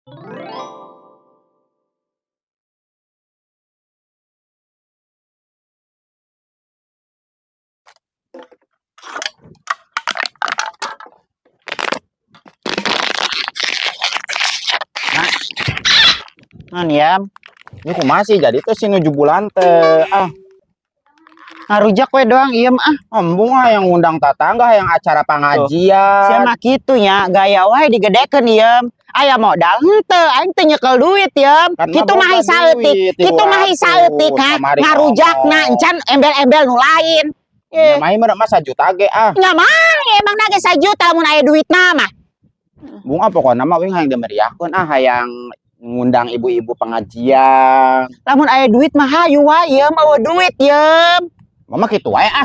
Nah, ya. Ini kumaha sih jadi teh si 7 bulan teh. Ah. Ngarujak we doang ieu mah ah. Embung ah yang ngundang tatangga yang acara pengajian. Sia mah kitu nya, gaya wae digedekeun ieu. Aya modal henteu, aing teh nyekel duit ieu. Kan Kitu mah mah boga saeutik, duit, kitu mah 300, saeutik ha. kamari Ngarujakna ngomong. encan embel-embel nu lain. Ya mah mah mah sajuta ge ah. Nya mah emang na ge sajuta lamun aya duitna mah. Bung ah pokona mah wing hayang dimeriahkeun ah hayang ngundang ibu-ibu pengajian. Lamun aya duit mah hayu wae ieu mah eueuh duit ieu. Mama kitu wae ah.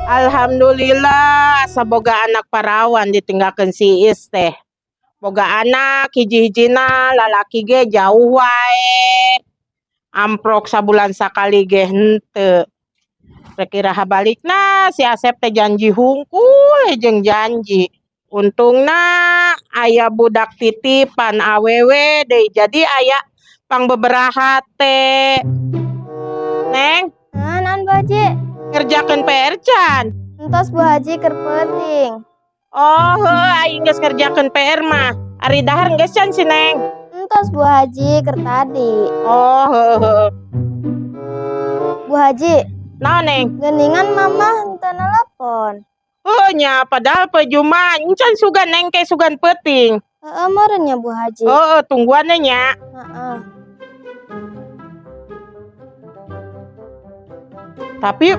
Alhamdulillah saboga anak parawan ditinggalkeun si Is teh. Boga anak hiji-hijina lalaki ge jauh wae. Amprok sabulan sakali ge henteu. Rek iraha balikna si Asep teh janji hungkul jeung janji. Untungna aya budak titipan awewe deui jadi aya pangbeberaha teh. Neng? Hah, naon Bu Haji? Ngerjakeun PR can? Entos Bu Haji keur peuting. Oh, heuh, aing geus ngerjakeun PR mah. Ari dahar geus can si Neng? Entos Bu Haji keur tadi. Oh, heuh, heuh. Bu Haji. Naon, Neng? Geuningan mama henteu nelepon. Heuh nya, padahal poe Jumat encan sugan Neng ke sugan peuting. Heeh, meureun nya Bu Haji. Heeh, tungguan nya. Heeh. Tapi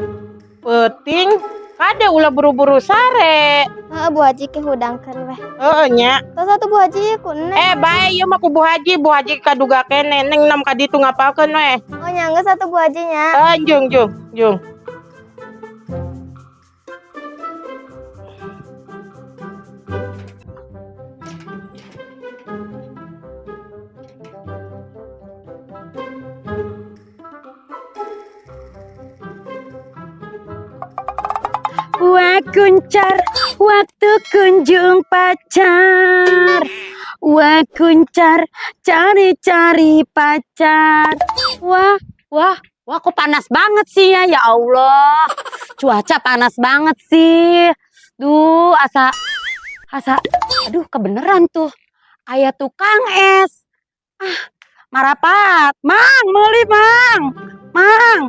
peuting kade ulah buru-buru sare. Heeh, Bu Haji ke hudangkeun weh. Heeh nya. Tos atuh Bu Haji ku Neng. Bae ieu mah ku Bu Haji, Bu Haji kaduga keneh Neng nam ka ditu ngapalkeun weh. Oh nya geus atuh Bu Haji nya. Heeh, jung jung jung. Wah kuncar, waktu kunjung pacar. Wah kuncar, cari-cari pacar. Wah, wah, wah kok panas banget sih ya, ya Allah. Cuaca panas banget sih. Duh, asa, asa, aduh kebeneran tuh. Aya tukang es. Ah, marapat. Mang, meuli mang. Mang.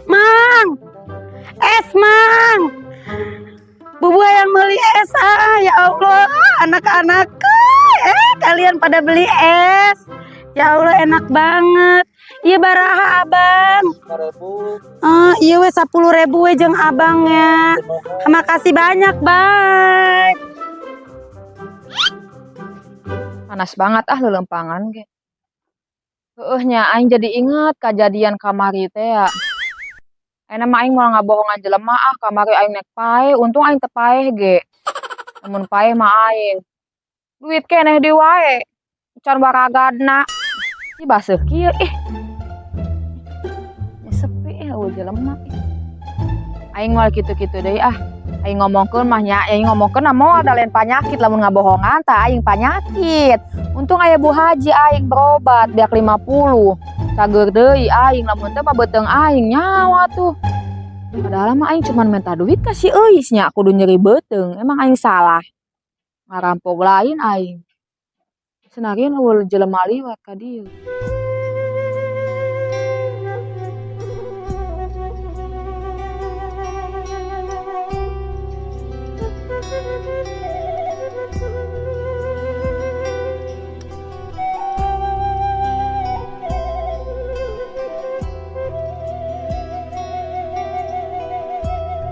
Mang. Es mang. Bubu yang beli es, ah, ya Allah, anak-anakku, kalian pada beli es. Ya Allah, enak banget. Iya baraha abang. Ah, iya weh 10.000 weh jeung abang ya. Makasih banyak, bye. Panas banget ah lelempangan ge. Heueuh nya aing jadi inget kejadian kamari teh ya. Ayeuna mah aing moal ngabohongan jelema ah kamari aing nek paeh, untung aing teu paeh ge. Lamun paeh mah aing duit keneh deui wae. Can waragadna. Ih baseuh kieu ih. Ya sepi ih eueuh jelema ih. Aing moal kitu-kitu deui ah. Aing ngomongkeun mah nya, aing ngomongkeun mah moal da lain panyakit lamun ngabohongan tah aing panyakit. Untung aya Bu Haji aing berobat biak 50. Cager deui aing lamun teu mah beuteung aing nyawa tuh. Padahal mah aing cuman minta duit ka si Euis nya kudu nyeri beuteung. Emang aing salah. Ngarampok lain aing. Senarieun eueuh jelema liwat ka dieu.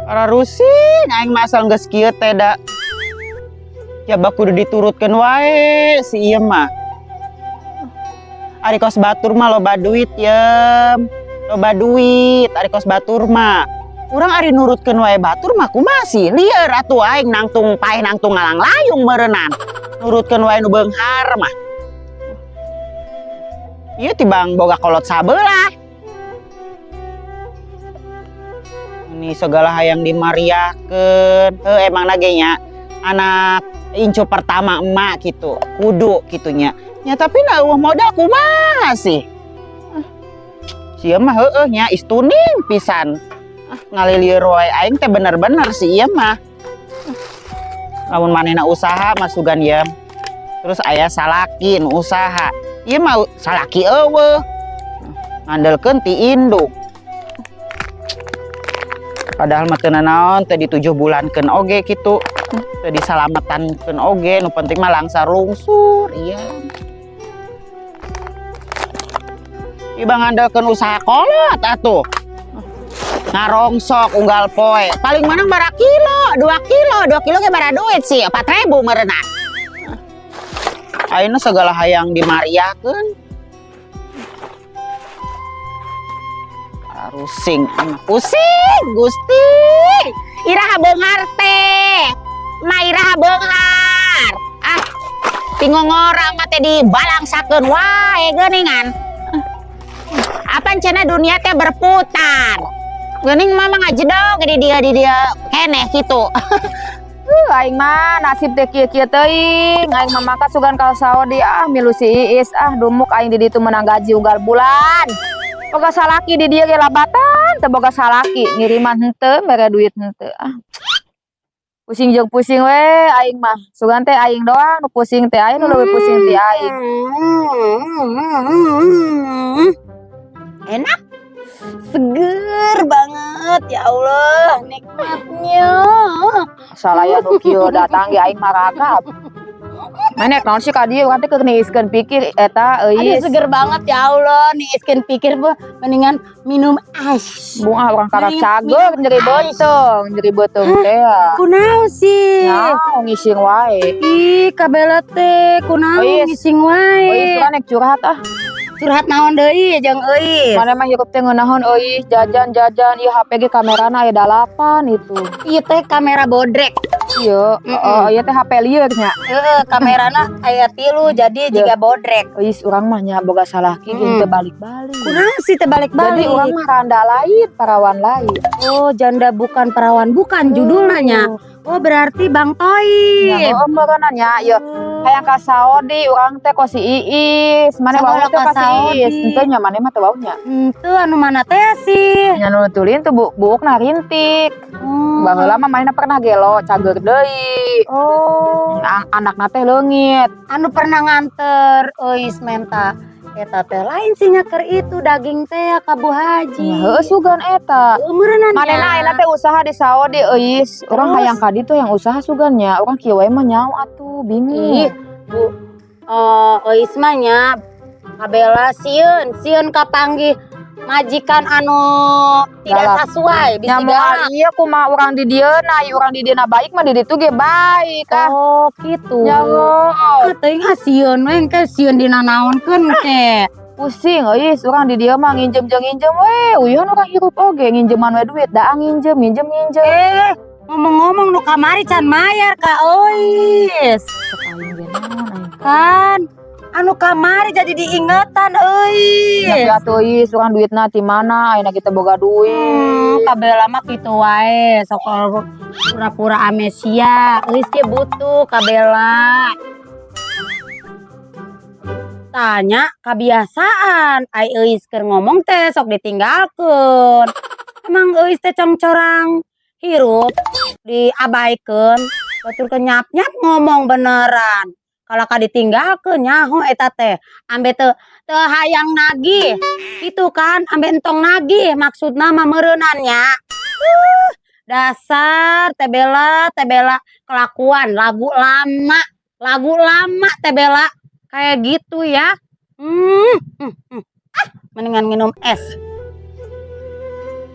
Para rusin aing mah asal geus kieu teh da. Coba kudu diturutkeun wae si ieu mah. Ari kos batur mah loba duit yeum. Loba duit ari kos batur mah. Urang ari nurutkeun wae batur mah kumaha sih? Lieur atuh aing nangtung paeh nangtung ngalang-layung meureunnan. Nurutkeun wae nu beunghar mah. Ieu tibang boga kolot sabelah. Ini segala hayang dimariahkeun. Heuh emang ge nya anak incu pertama emak gitu, kudu gitunya. Ya tapi na eueuh modal kumaha sih? Sia mah heueuh nya istuning pisan. Ah, ngalilieur wae aing teh bener-bener si ieu mah. Lamun manehna usaha mah sugan ieu. Terus aya salaki nu usaha. Ieu mah salaki eueuh. Ngandelkeun ti induk. Padahal mah teu nanaon teh di 7 bulankeun oge kitu. Teu disalametankeun oge, nu penting mah langsar lungsur ieu. Iba ngandelkeun usaha kolot atuh. Ngarongsok unggal poe. Paling menang bara kilo, 2 kilo, 2 kilo ge bara duit sih, 4.000 meureunna. Ayeuna segala hayang dimariahkeun. Rusing, pusing Gusti. Iraha beunghar teh. Ma iraha beunghar. Ah, tingongora mah teh dibalangsakeun wae geuningan. Apan cenah dunia teh berputar. Geuning mama ngajedog di dia keneh kitu. Aing mah nasib teh kieu-kieu teuing. Aing mah maka sugan ka Saudi ah milu si Iis ah dumuk aing di ditu menang gaji unggal bulan. Boga salaki di dieu ge labatan teu boga salaki ngiriman henteu mere duit henteu ah. Pusing jeung pusing we aing mah. Sugan teh aing doang nu pusing teh aing nu leuwih pusing ti aing. Enak. Seger banget ya Allah, nikmatnya. Salaya nu kieu datang ge aing mah ragap. Menek naon sih ka dieu urang teh keur niiskeun pikir eta euy. Aduh seger banget ya Allah, niiskeun pikir mah mendingan minum es. Bunga urang karak cager nyeri beuteung, nyeri beuteung teh. Kunaon sih? Nyaho ngising wae. Ih, kabela teh kunaon ngising wae. Euy, urang nek curhat ah. Curhat naon deui jeung euy. Mana mah hirup teh ngeunaheun euy, jajan-jajan ieu HP ge kamerana aya 8 itu. Ieu teh kamera bodrek. Ieu, heeh, ieu teh HP lieur nya. Heeh, kamerana aya 3 jadi jiga bodrek. Euy, urang mah nya boga salaki jeung teu balik-balik. Kunaon sih teu balik-balik? Jadi urang mah randa lain, parawan lain. Oh, janda bukan perawan bukan judulna nya. Oh, berarti Bang Toib. Ya, oh, meureunna nya, ieu. Hayang ka Saudi urang teh kos si Iis. Mane wau teh ka si Iis. Henteu nya mane mah teu wau nya. Henteu anu mana teh sih? Nya nu nutulin tuh buukna rintik. Baheula mah manehna pernah gelo cager deui. Oh. Anakna teh leungit. Anu pernah nganter euis menta eta teh lain sih nyaker itu daging teh ka Bu Haji. Ya heueuh sugan eta. Meureunna nya. Manehna ayeuna teh usaha di Saudi euis. Urang hayang ka ditu yang usaha sugan nya. Urang kieu wae mah nyaho atuh bingung. Ih, Bu, euis mah nya kabela sieun, sieun kapanggih majikan anu tidak sesuai bisi galak. Iya kumaha urang di dieuna, ieu urang di dieuna baik mah di ditu ge baik ah. Oh, kitu. Ya ah teuing ah sieun we engke sieun dinanaonkeun ke. Pusing euis urang di dieu mah nginjem jeung nginjem we, uyuhan urang hirup oge nginjeman we duit daang nginjem nginjem nginjem. Ngomong-ngomong nu kamari can mayar ka euis. Cek aing ge naon aing. Kan anu kamari jadi diingetan euy. Ya atuh euy, urang duitna ti mana ayeuna kita boga duit. Kabela mah kitu wae, sok pura-pura amnesia. Euy ge butuh kabela. Tanya kebiasaan ai euis keur ngomong teh sok ditinggalkeun. Emang euis teh congcorang hirup diabaikeun, batur ke nyap-nyap ngomong beneran. Kalau ka ditinggalkeun nyaho eta teh ambe teu hayang nagih gitu kan, ambe entong nagih maksudna mah meureunan nya. Dasar Teh Bella, Teh Bella kelakuan lagu lama Teh Bella kayak gitu ya. Ah, mendingan minum es.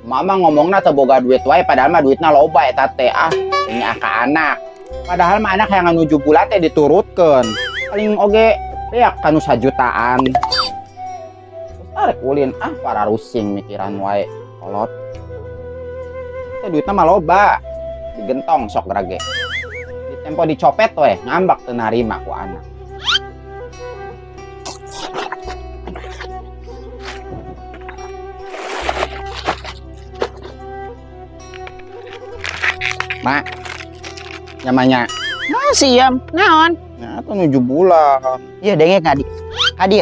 Mama ngomongna teu boga duit wae padahal mah duitna loba eta teh ah nya ka anak. Padahal mah anak yang nuju bulan teh diturutkeun. Paling oge beak kanu sajutaan. Terus arek ulin ah para rusing mikiran wae kolot. Teh duitna mah loba. Digentong sok gerage. Di tempo dicopet weh, ngambek teu narima ku anak. Mak, nyamanya. Masih yam, naon? Nah, tuh 7 bulan. Ya denge kadi. Kadi,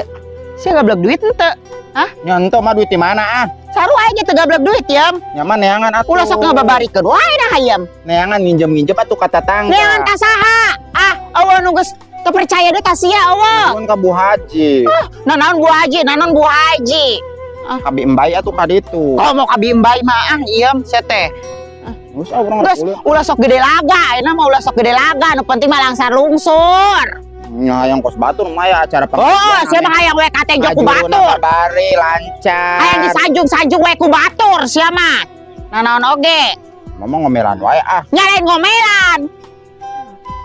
sia gablek duit ente. Hah? Nyentuh mah duit di mana ah? Saru aja teu gablek duit yam. Nyaman neangan atuh. Ulah sok ngababarikeun wae dah hayam. Neangan nginjem-nginjem atuh ka tatangga. Neangan ka saha? Ah, eueuh nu geus teu percaya deui ka sia eueuh. Nuhun ka Bu Haji. Ah, nanaon Bu Haji, nanaon Bu Haji. Ah, ka Bimbay atuh ka ditu. Oh, mau ka Bimbay mah ah iem sia teh. Geus ah urang geus ulah sok gede laga, ayeuna mah ulah sok gede laga, nu penting mah langsar lungsur. Nya hayang kos batur mah ya acara pengajian. Oh, sia mah hayang we katejo ku batur. Bari lancar. Hayang disanjung-sanjung we ku batur sia mah. Nanaon oge? Mama ngomelan wae ah. Nya lain ngomelan.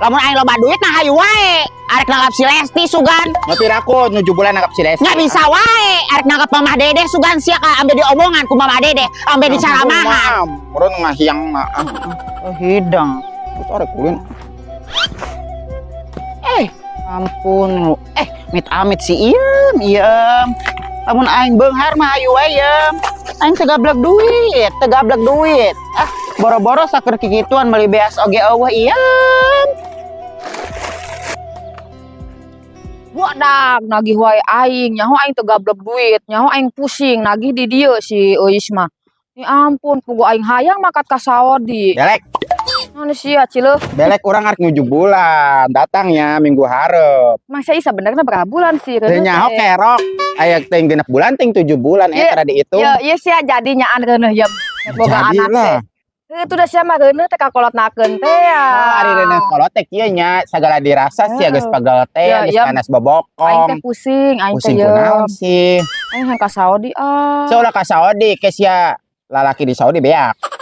Lamun aing loba duit nah hayu wae. Arek nanggap si Lesti sugan. Ngopi raku 7 bulan nanggap si Lesti. Nya bisa wae arek nanggap Mamah Dedeh sugan sia ka ambe diomongan ku Mamah Dedeh, ambe dicaramahan. Meureun ngahiang mah. Oh, hidang. Geus arek ulin. Ampun lu. Amit-amit si Iem, Iem. Lamun aing beunghar mah hayu wae Iem. Aing teu gablek duit, teu gablek duit. Ah, boro-boro sakur kikituan meuli beas oge eueuh Iem. Wadah, nagih wae aing, nyaho aing teu gablek duit, nyaho aing pusing nagih di dieu si Euis mah. Ya ampun, pugu aing hayang makat ka Saudi. Belek. Manusia cileuh. Belek urang arek 7 bulan, datangnya minggu hareup. Mang sia sebenarnya berapa bulan sih? Teu nyaho kerok. Aya teh 6 bulan ting 7 bulan eta tadi diitung. Ya, ieu sia jadi nyaan reuneuh yeuh. Boga anak teh. Itu udah sia mah reuneuh teh kakolotnakeun teh ya. Oh, ari reuneuh kolot teh kieu nya sagala dirasa sia geus pegel teh, geus panas bobokong. Aing teh pusing, aing teh pusing kunaon sih? Aing hayang ka Saudi ah. Sia ulah ka Saudi ke sia lalaki di Saudi beak.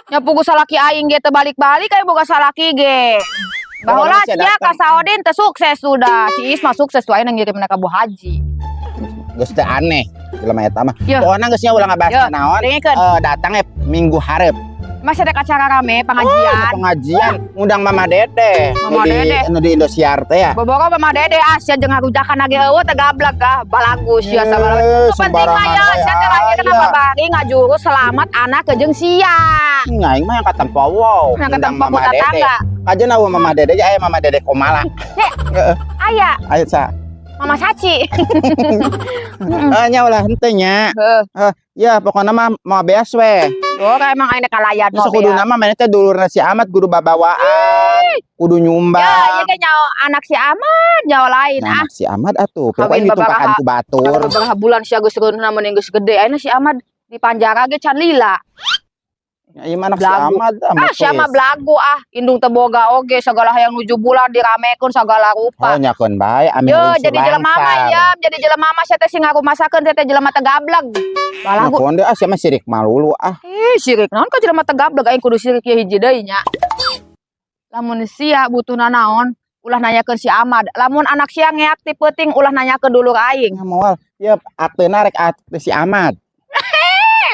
Nya pugu salaki aing ge teu balik-balik aing boga salaki ge. Baheula sia ka Saudi teu sukses sudah. Si Is mah sukses tuh aing ngirimna ka Bu Haji. Geus teu aneh jelema eta mah. Pokona geus nya ulah ngabahas naon. Datangnya minggu hareup. Masih ada acara rame pengajian. Oh, pengajian ngundang Mama Dede. Mama Dede nu di Indosiar teh ya. Boboro Mama Dede ah sia jeung ngarujakan lagi eueuh teh gablek ah balagu sia sabaraha. Nu penting mah ya sia teh lahir kenapa bari ngajuru selamat anak jeung sia. Aing mah yang katempo wow. Yang katempo ku tetangga. Kajeun eueuh Mama Dede aya Mama Dede Komala. Heeh. Aya. Aya sa. Mama Saci. Heeh nya ulah henteu nya. Heeh. Ya pokoknya mah mau beas we. Oh, emang aing kalayan mau beas. Kuduna mah maneh teh dulurna si Ahmad kudu babawaan, kudu nyumbang. Ya, ieu ge nyaho anak si Ahmad, nyaho lain ah. Anak si Ahmad atuh, pokoknya ditumpakan ku batur. Beberapa bulan sia geus reuneuhna mun geus gede, ayeuna si Ahmad di panjara ge can lila. Ya, ieu mah anak si Ahmad ah, si Ahmad belagu ah, indung teu boga oge sagala hayang 7 bulan diramekeun sagala rupa. Oh, nyakeun bae ame yo, jadi jelema mah ya, jadi jelema mah sia teh sing ngarumasakeun sia teh jelema teu gableg. Balagu. Nyakeun deui ah sia mah sirik malulu ah. Ih, sirik naon ka jelema teu gableg aing kudu sirik ieu hiji deui nya. Lamun sia butuhna naon, ulah nanyakeun si Ahmad. Lamun anak sia ngeak ti peuting ulah nanyakeun dulur aing. Ya moal, yeup aktena rek akte si Ahmad.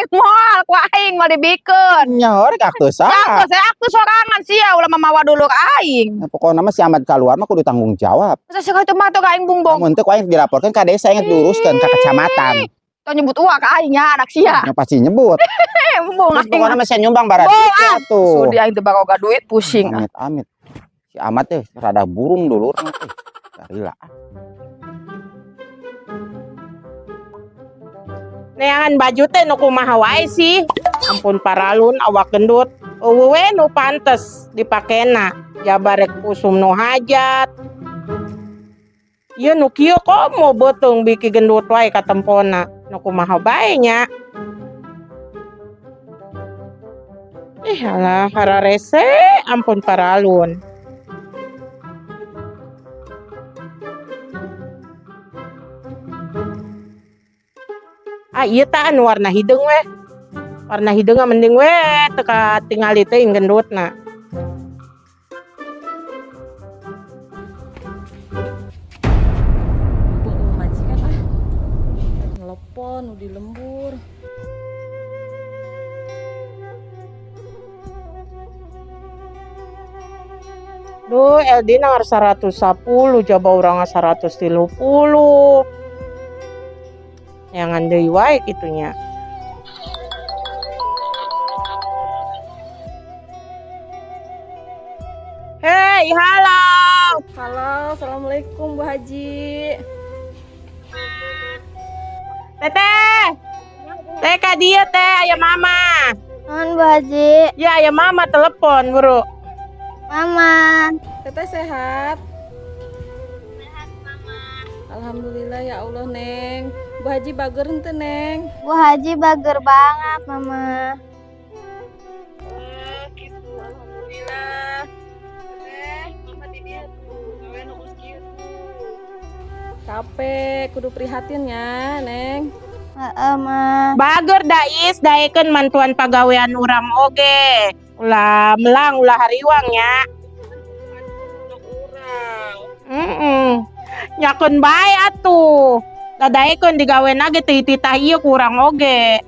Moal ku aing mah dibikeun. Nya rek akte saha? Akte saya akte sorangan sia ulah mamawa dulur aing. Nah, pokona mah si Ahmad kaluar mah kudu tanggung jawab. Masa sia kitu mah teh ka aing bungbong. Mun teu ku aing dilaporkeun ka desa inget diuruskeun ka kecamatan. Tong nyebut uak ka aing nya anak sia. Nya pasti nyebut. Bumbung aing. Pokona mah sia nyumbang barang atuh. Sudi aing teu baroga duit pusing. Amit amit. Si Ahmad teh rada burung dulurna teh. Darila. Neangan baju teh nu kumaha wae sih. Ampun paralun awak gendut. Eueuh we nu pantes dipakena. Jabarek usum nu hajat. Ieu nu kieu komo beuteung biki gendut wae katempona. Nu kumaha bae nya. Ih alah hararese ampun paralun. Ah ieu tah anu warna hideung weh. Warna hideung mending weh teu katingali teuing gendutna. Majikan ah. Rek nelpon nu di lembur. Duh, LD na 110, coba urang 130. Jangan deui wae kitu nya. Hei, halo. Halo, assalamualaikum Bu Haji. Teteh. Teh ka dieu teh aya mama. Nuhun Bu Haji. Ya aya mama telepon, Bro. Mama. Teteh sehat? Sehat, Mama. Alhamdulillah ya Allah, Neng. Bu Haji bager henteu, Neng? Bu Haji bager banget, Mama. Gitu, alhamdulillah. Teteh, Mama di dieu tuh, gawe nu kos kieu tuh. Capek, kudu prihatin ya, Neng. Heeh, Ma. Bager dais daekeun mantuan pagawean urang oge. Ulah melang, ulah hariwang nya. Nyakeun bae atuh. Da daekeun digawe ge teu titah ieu ku urang oge.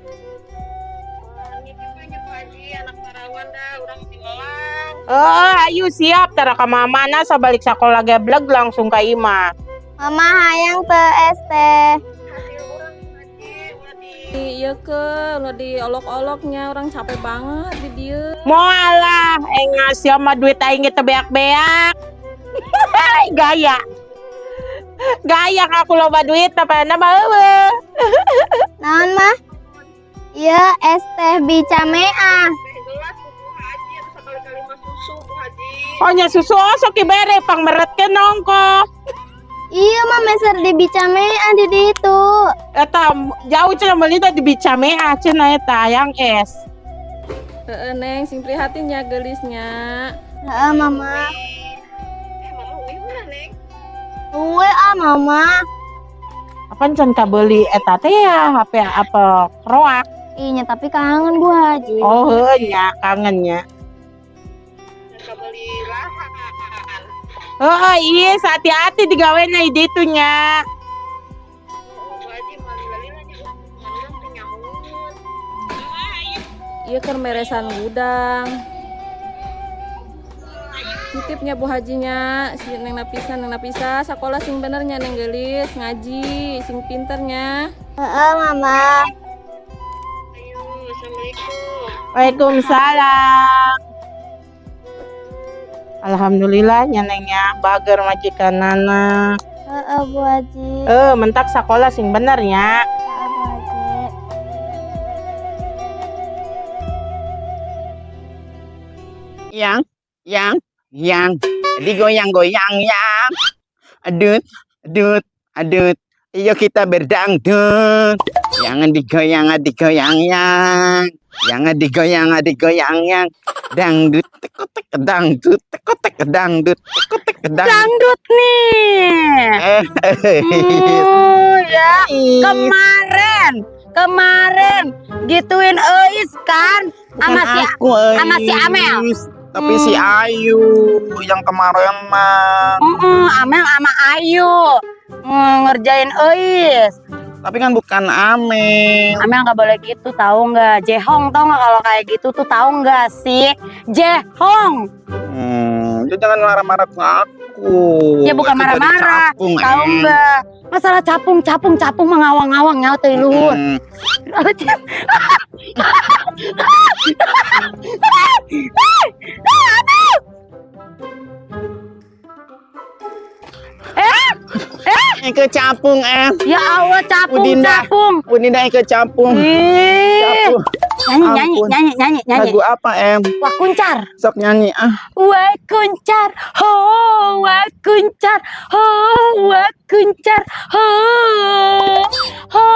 Oh, ayo siap tara ka mamana sabalik sakola gebleg langsung ka imah. Mama hayang teu es teh. Iya ke, ulah diolok-oloknya, orang capek banget di dieu. Moal lah, ngasih sama duit aing ge teu beak-beak. Gaya. Gaya ngaku loba duit tapi anda mah eueuh. Naon, Mah? Iya, es teh bicameah. Oh nya susu osok dibere pangmeretkeun nongko. Iya, mah meser di bicameah di ditu. Eta jauh cenah meuli teh di bicameah cenah eta hayang es. Heeh, Neng, sing prihatin ya geulisnya. Heeh, Mama. Uwe ah, Mama. Apaan can kabeuli eta teh ya HP apa kroak. Iya, tapi kangen Bu Haji. Oh, heueuh nya kangennya. Oh iya, hati-hati digawena di ditu nya. Iya keur meresan gudang. Titipnya Bu Hajinya, si Neng Napisa, Neng Napisa, sekolah sing benernya Neng geulis, ngaji, sing pinternya. Heeh, Mama. Waalaikumsalam. Alhamdulillah nya Neng nya bager majikanana. Heeh, Bu Haji. Mentak sekolah sing bener nya. Heeh, Bu Haji. Yang digoyang-goyang yang. Adut, adut, adut. Ayo kita berdangdut. Jangan digoyang, digoyang yang. Jangan digoyang, digoyang yang. Dangdut, tekotek, dangdut, tekotek, dangdut, tekotek, dangdut. Dangdut nih. Ya, kemarin gituin Eis kan sama si aku, sama si Amel. Tapi si Ayu yang kemarin mah. Amel sama Ayu ngerjain Eis. Tapi kan bukan Amel. Amel nggak boleh gitu, tahu nggak? Jehong tau nggak kalau kayak gitu tuh, tahu nggak sih? Jehong. Ya jangan marah-marah ke aku. Ya bukan Aku jadi marah-marah, capung, tahu nggak? Masalah capung, capung, capung mengawang-awang nyawa teh luhur. Ke capung Ya Allah, capung, Udinda. capung. Udinda ke capung. Ih. Capung. Nyanyi, nyanyi, Ampun. nyanyi, nyanyi, nyanyi. Lagu apa, Em? Wah, kuncar. Sok nyanyi ah. Wah, kuncar. Ho, wah, kuncar. Ho, wah, kuncar. Ho. Ho.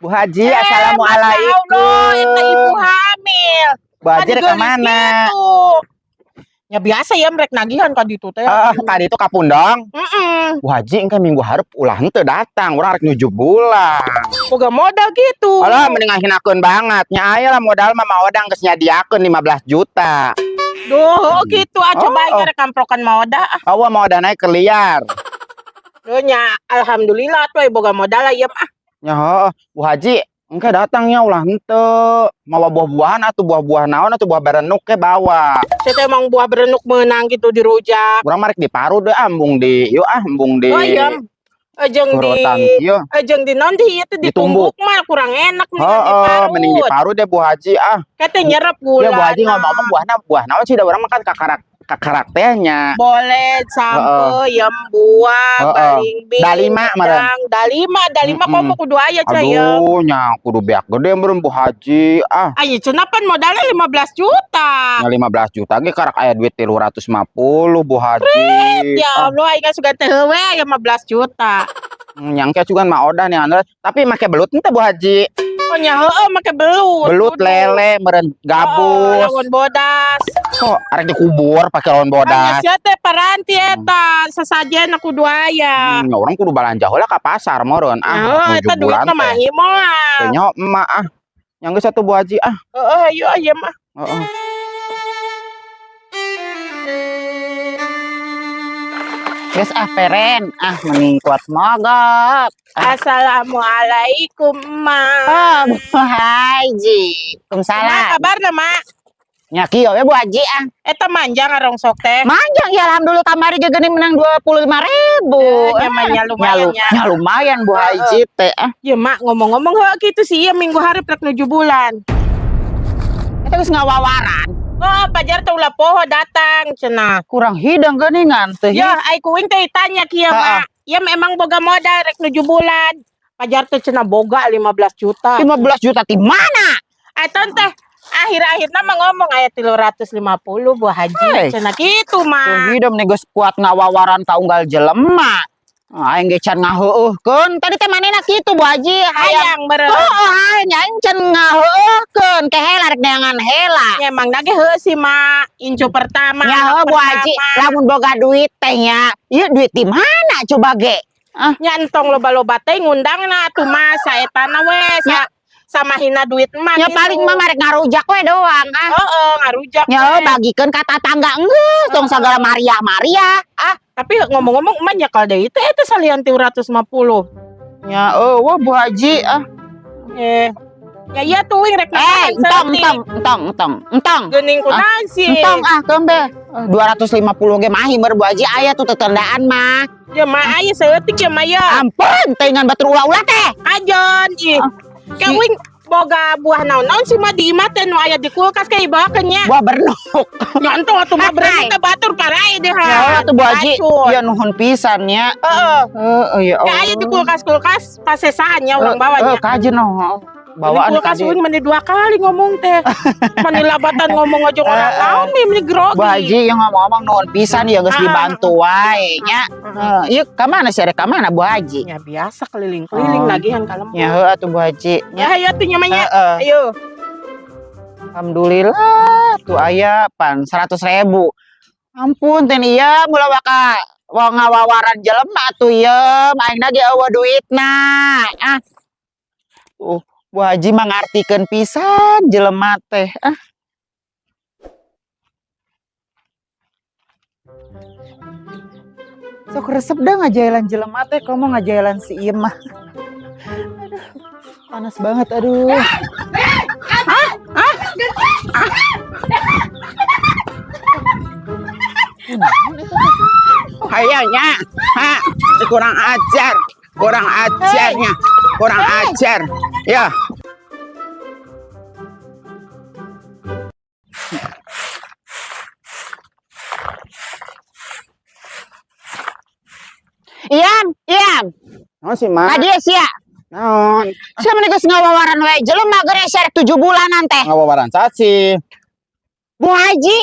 Bu Haji, Masya assalamualaikum. Allah, eta ibu hamil. Bu Haji Kan rek geulis mana? gitu. Ya biasa ya mereka nagihan ka ditu teh. Ah, ka ditu ka Pundong. Heeh. Bu Haji, engke minggu hareup ulah henteu datang, urang rek nuju bulan. Boga modal gitu. Alah, mending ngahinakeun banget. Nya aya lah modal mah, Mang Odang geus nyadiakeun 15 juta. Duh, oh gitu ah, coba Oh, aing rek amprokan modal ah. Awa mau naik ke liar. Duh nya alhamdulillah tuh boga modal ieu ah. Ya heeh, Bu Haji, engke datangnya ulah henteu. Mawa buah-buahan atuh, buah-buah naon atuh, buah berenuk ke bawa. Saya teh emang buah berenuk meunang gitu dirujak. Urang mah rek diparut deh, embung di yuk ah, embung di Oh iya. Jeung di surutan kieu. Jeung di non di ieu teh Ditumbuk. ditumbuk mah kurang enak mendingan Heeh, diparut. mending diparut deh, Bu Haji ah. Kata nyerep gula. Ya Bu Haji, ngomong-ngomong buahna buah naon sih, da urang mah kan kakarak kakarak teh nya. Boleh sampe, yem buah, balingbing, Dalima meureun. wedang, dalima, dalima komo kudu aya cenah ye. Aduh, nya kudu beak gede meureun, Bu Haji ah. Aya cenah pan modalnya 15 juta. Nya 15 juta ge karak aya duit 350, Bu Haji. Ya Ah, Allah, aing sugan teh heuwe aya 15 juta. Nyangke juga mah odah nih anu, tapi make belut ente, Bu Haji? Oh nya heueuh make belut. Belut, Kudu. lele meureun, Oh, gabus. lawan bodas. Kok arek dikubur pakai lawan Aya bodas. sia teh paranti eta, sesajen kudu aya. Urang kudu balanja heula ka pasar meureun ah. Nah, Nuju eta duit bulan mah teh. mahi moal. Teh nya emak ah. Yang geus atuh, Bu Haji ah. Heeh, ayo aya mah. Heeh. Geus ah peren, ah mending kuat mogok. Assalamualaikum, Mak. Oh, Bu Haji. Kumaha Waalaikumsalam. kabarna, Mak? Nya kieu we, Bu Haji ah. Eta manjang ngarongsok teh. Manjang ya, alhamdulillah, kamari ge geuning menang 25.000. Eh, nya mah nya lumayan nya. Nya lumayan, Bu Haji teh ah. Ya Mak, ngomong-ngomong heuh kitu sih ieu minggu hareup rek nuju bulan. Eta geus ngawawaran. Oh, pajar teh ulah poho datang cenah. Kurang hidang geuningan teh. Ya, ai kuing teh tanya kieu, Ha-ha. Mak. Ya memang boga modal rek nuju bulan. Pajar teh cenah boga 15 juta. 15 juta di mana? Eta teh akhir-akhirna mah ngomong aya 350, Bu Haji. Hei. Cenah kitu, Mak. Tuh hidung nih geus kuat ngawawaran ka unggal jelema. Ah, aing ge can ngaheueuhkeun. Tadi teh manehna kitu, Bu Haji, hayang. Hayang meureun. Oh, hayang nya aing can ngaheueuhkeun. Ke hela rek neangan hela. Ya emang nage heuh sih, Mak. Incu pertama. Nya anak heuh, Bu Haji, pertama. Lamun boga duit teh nya. Ieu duit di mana coba ge? Nya entong loba-loba teh ngundangna atuh mah saetana we sa sama hina duit mah Nya gitu. Paling mah marek ngarujak we doang ah. Heeh, ngarujak. Nya We. Bagikeun ka tatangga enggeus tong sagala Maria-Maria ah. Tapi ngomong-ngomong emak nyekal deui teh eta salian 350. Nya eueuh, Bu Haji ah. Eh. Ya iya tuh wing rek Eh, nahan entong, saeutik. entong, entong, entong, entong. Geuning kunaon sih? Entong ah, keun be. 250 ge mahi meur, Bu Haji, aya tuh tetendaan mah. Ya mah aya saeutik ya mah ya. Ampun, teh ngan batur ulah-ulah teh. Ajon ih. Ka wing boga buah naon-naon sih mah di imah teh nu aya di kulkas kayak dibawakeun nya. Buah bernuk. Nyontoh atuh mah Hai. berani teh batur parai deh ha. Ya atuh, Bu Haji. Racun. Ya nuhun pisan nya. Heeh. Heeh, ya Ka aya di kulkas-kulkas pasesaan nya urang bawa nya. Heeh, kajen oh. Bawaan Ini kulkas kadi. wing meni dua kali ngomong teh. Meni labatan ngomong aja orang naon nih meni grogi. Bu Haji yang ngomong-ngomong nuhun pisan ya geus dibantu wae nya. Heeh, ieu ka mana sih, rek ka mana Bu Haji? Ya biasa keliling-keliling Oh. nagihan ka lembur. Ya heuh atuh, Bu Haji Ya nya. ayo tuh nyamanya. Heeh. Ayo. Alhamdulillah tuh aya pan 100 ribu. Ampun teh iya mula waka wa ngawawaran jelema tuh ieu aing ge eueuh duitna. Ah. Tuh, Bu Haji mah ngartikeun pisan jelema teh. Ah. Sok resep dah ngajailan jelema teh, komo ngajailan si ieu mah. Aduh, panas banget aduh. Hah? Hah? Kunaon eta teh? Hayangnya, ha, kurang ajar, kurang ajarnya, kurang ajar. Ya. Iam, Iam, Naon sih, Mak? kadieu sia. Naon? Sia meni geus ngawawaran we jelema geus rek 7 bulanan teh. Ngawawaran saci. Bu Haji,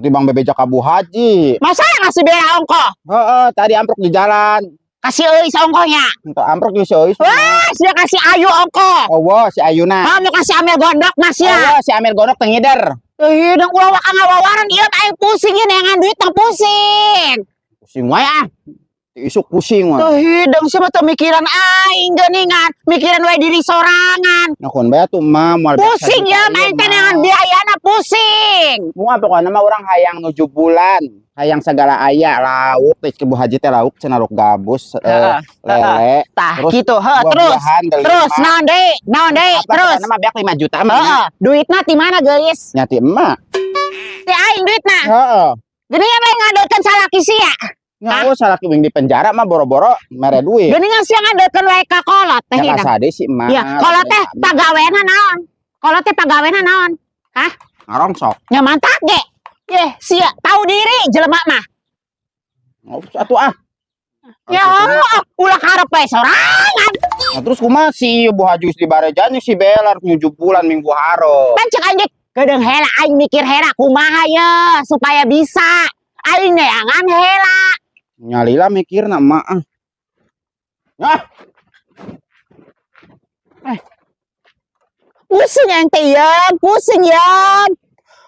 Tibang bebeja ka Bu Haji. Masa ngasih bela ongkoh? Heeh, tadi amprok di jalan. Kasih euis ongkohnya. Untuk amprok di si Euis. Wah, sia kasih Ayu ongkoh. Oh, wah, si Ayuna. Kamu kasih Amir Gondok mas ya. Oh, wah, si Amir Gondok teu ngider. Teu hidung ulah waka ngawawaran ieu aing pusing ieu neangan duit tang pusing. Pusing wae ah. Isuk pusing wae. Teu hidung sia mah teu mikiran aing geuningan, mikiran wae diri sorangan. Nyokon bae atuh mah moal beak Pusing sajuta ya ieu aing teh mah. neangan biayana pusing. Moal pokona mah urang hayang 7 bulan, hayang segala aya lauk teh ke Bu Haji teh lauk cenah lauk gabus, Heeh, lele. Tah Terus gitu, heuh terus. buah-buahan delima. Terus naon deui? Naon deui? Apa, Terus. pokona mah beak 5 juta mah. Heeh, duitna ti mana geulis? Nya ti emak. Ti aing duitna. Heeh. Geuningan we ngadokeun salaki sia. Nya oh salaki wing di penjara mah boro-boro mere duit. Geuningan sia ngadokeun wae ka kolot teh Ya hidang. kasade sih emak. Iya, kolot teh pagawena naon? Kolot teh pagawena naon? Hah? Ngarongsok. Nya mantak ge. Yeh, sia tahu diri jelema mah. Oh, atuh ah. Ya Allah, ulah karep wae sorangan. Nah, terus kumaha si Bu Haji geus dibarejan si Bella 7 bulan minggu hareup. Pan cek aing ge kedeung hela aing mikir hela kumaha ye supaya bisa. Aing neangan hela. Nyalila mikirna emak ah. Nah, Pusing aing teh yeun, pusing yeun.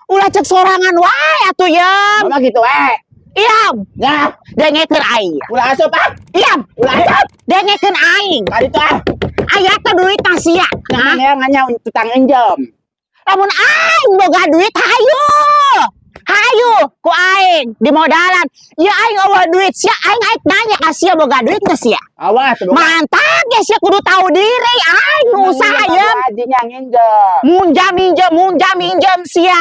Ulah cek sorangan wae atuh yeun. mama gitu eh. Iam, Ya, dengekeun aing. ulah asup ah. Iam, Ulah asup. dengekeun aing. Kali itu ah. Aya teh duit tah sia. Nah, nganya tutang enjem. Lamun aing boga duit hayu. Hayu ku aing di modalan. Ya aing eueuh duit sia aing aing nanya ka sia boga duit teh sia. Awas boga. Mantap ya sia kudu tahu diri aing nu usaha ye. Haji nya nginjem. Munjam minjem, munjam minjem sia.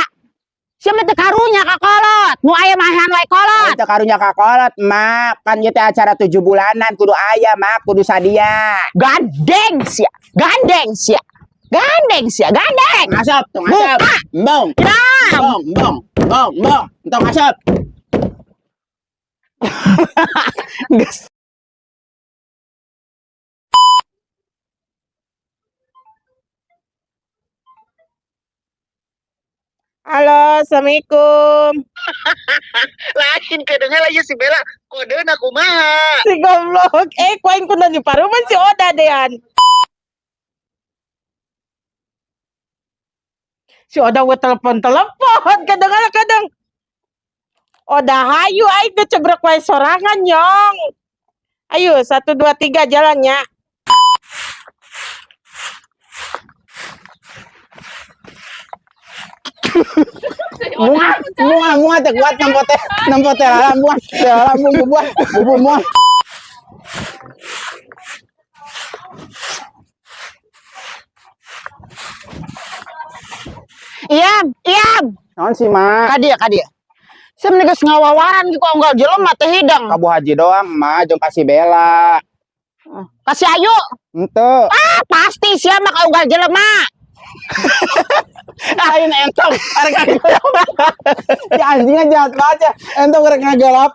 Sia mah teu karunya ka kolot. Nu aya mahan wae kolot. Itu karunya ka kolot, mak. Kan ieu teh acara 7 bulanan kudu aya, mak, kudu sadia. Gandeng sia, gandeng sia. Gandeng sia, gandeng. Asup, tong asup. Buka. Embong. Jam. Embong, embong, embong, embong. Entong asup. Geus. Halo, assalamualaikum. Lain kedengar lagi si Bella kodeuna kumaha. Si goblok. Ku aing kudu di paruman si Oda dean. Si Oda we telepon-telepon kadang kadang. Oda hayu aing teh cebrek wae sorangan nyong. Ayo 1 2 3 jalannya. Muah, muah, muah teh kuat nempo teh lala muah, teh lala muah, bubu muah. Iam, iam. Naon sih, Mak? Ka dieu, ka dieu. Sia meni geus ngawawaran ku unggal jelema teh hidang. Ka Bu Haji doang, Mak, jeung ka si Bella. Ka si Ayu. Henteu. Ah, pasti sia mah ka unggal jelema. Lain entong, arek ngagelap. Ya anjingnya jahat banget ya. Entong arek ngagelap.